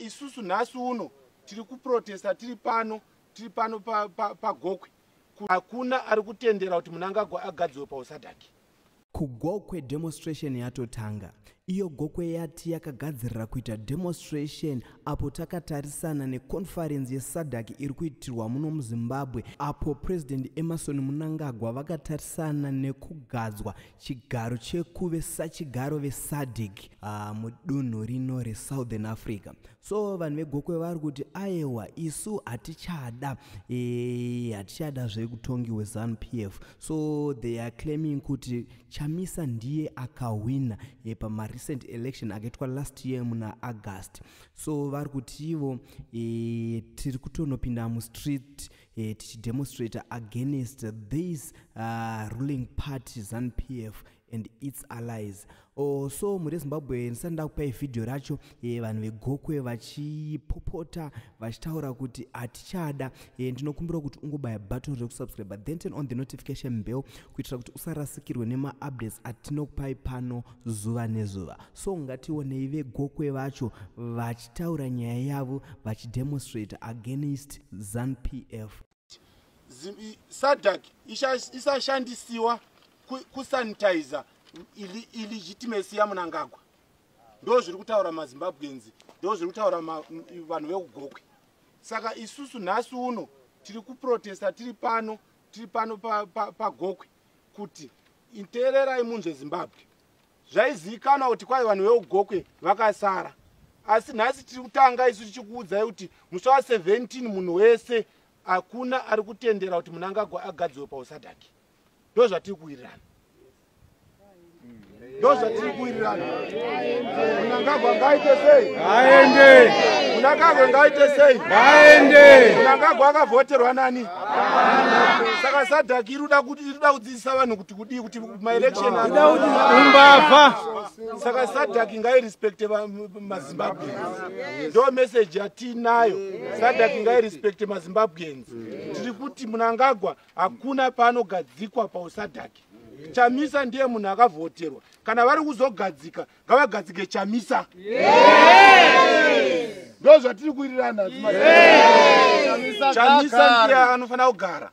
Isusu nhasi uno tiri kuprotesta tiri pano paGokwe. Hakuna ari kutendera kuti Mnangagwa agadziwe pauSADC. KuGokwe demonstration yatotanga. Iyo Gokwe yati yakagadzirira kuita demonstration apo takatarisana neconference yeSADC iri kuitirwa muno muZimbabwe, apo President Emmerson Mnangagwa vakatarisana nekugadzwa chigaro chekuve sachigaro veSADC mudunhu rino reSouthern Africa. So vanhu veGokwe vari kuti aewa, isu hatichada zvekutongi hweZANU PF. So they are claiming kuti Chamisa ndiye akahwina pamarecent election akaitwa last year muna August. So vari kuti ivo tiri kutonopinda mustreet tichidemonstrate against this ruling party ZANU PF and its allies. Oh, so muri Zimbabwe, ndisati ndakupai vhidhiyo racho, vanhu veGokwe vachipopota vachitaura kuti hatichada, ndinokumbira kuti ungobaya button rekusubscribe, then turn on the notification bell kuitira kuti usarasikirwe nemaupdates atinokupai pano zuva nezuva. So ngationei veGokwe vacho vachitaura nyaya yavo, vachidemonstrate against ZANU PF. SADC isashandisiwa kusanitiza illegitimacy yaMnangagwa. Ndo zviri kutaura maZimbabweans, ndo zviri kutaura vanhu vekuGokwe. Saka isusu nhasi uno tiri kuprotesta tiri pano paGokwe kuti teererai munzve Zimbabwe. Zvaizivikanwa kuti kwai vanhu vekugokwe vakasara, asi nhasi tiri kutanga isu tichikuudzai kuti musi wa17 munhu wese, hakuna ari kutendera kuti Mnangagwa agadziwe pauSADC. Ndo zvatiri kuwirirana, ndo zvatiri kuwirirana. Mnangagwa ngaite sei? Aende. Mnangagwa ngaite sei? Aende. Mnangagwa akavhoterwa nani? Saka SADC iri kuda kudzidzisa vanhu kuti kudii, kuti maelection Umbavha. Saka SADC ngairespekte maZimbabweans. Ndo meseji yatiinayo. SADC ngairespekte maZimbabweans. Tiri kuti Mnangagwa hakuna paanogadzikwa pauSADC. Chamisa ndiye munhu akavhoterwa. Kana vari kuzogadzika, ngavagadzike Chamisa. Ndo zvatiri kuwirirana. Chamisa ndiye anofanira kugara.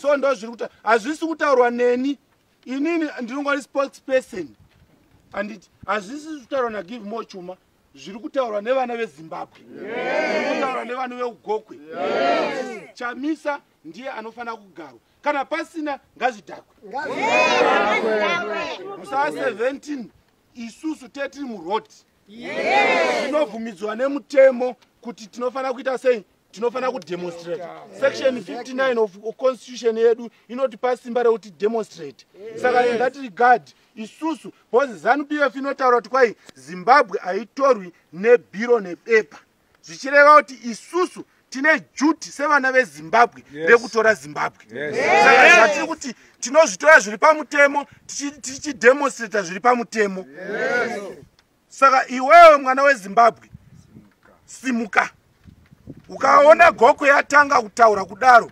So ndo zviri kuta. Hazvisi kutaurwa neni, inini ndinongori spokesperson, handiti? Hazvisi kutaurwa naGivemore Chuma, zviri kutaurwa nevana veZimbabwe, zviri kutaurwa nevanhu veugokwe. Chamisa ndiye anofanira kugarwa. Kana pasina, ngazvidhakwe. Musi wa17 isusu tetiri muroad. Tinobvumidzwa nemutemo kuti tinofanira kuita sei? Tinofanira kudemonstrate. Section 59 of constitution yedu inotipa simba rekuti demonstrate. Saka in that regard isusu, because ZANU PF inotaura kuti kwai Zimbabwe haitorwi nebhiro nebepa, zvichireva kuti isusu tine duty sevana veZimbabwe rekutora Zimbabwe. Saka zvatiri kuti tinozvitora zviri pamutemo, tichidemonstrata zviri pamutemo. Saka iwewe mwana weZimbabwe, simuka. Ukaona Gokwe yatanga kutaura kudaro,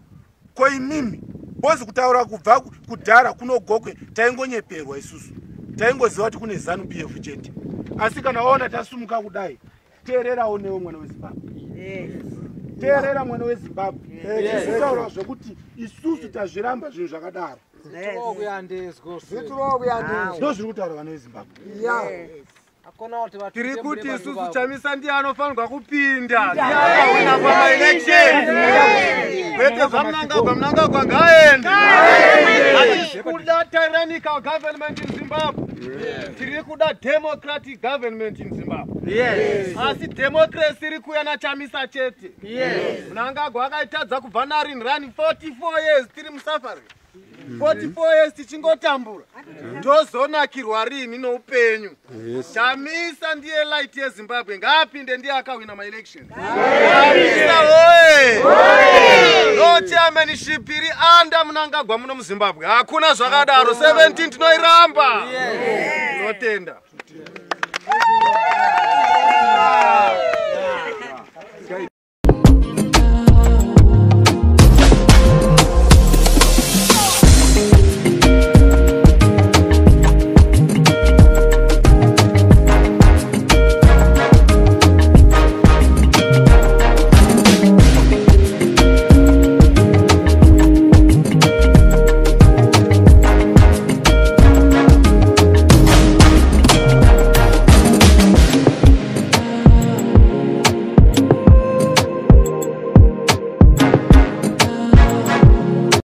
ko imimi? Bozi kutaura kubva kudhara kuno Gokwe taingonyeperwa. Isusu taingoziva kuti kune ZANU PF chete, asi kana waona tasumuka kudai, teererawo newe mwana weZimbabwe, teerera mwana weZimbabwe. Kutaura zvokuti isusu tazviramba zvinhu zvakadaro. Ndo zviri kutaura vana veZimbabwe. Tiri kuti isusu Chamisa ndiye anofanirwa kupinda, ndiye akahwina pamaelection, kwete zvaMnangagwa. Mnangagwa ngaaende. Hatisi kuda tyrannical government in Zimbabwe. Tiri kuda democratic government in Zimbabwe, asi democracy iri kuuya naChamisa chete. Mnangagwa akaitadza kubva narini rani? 44 years tiri musuffering, 44 years tichingotambura. Tozonakirwa rini noupenyu? Chamisa ndiye light yeZimbabwe, ngaapinde, ndiye akahwina maelection. Chamisa oye! No chairmanship iri under Mnangagwa muno muZimbabwe, hakuna zvakadaro. 17 tinoiramba. Tinotenda.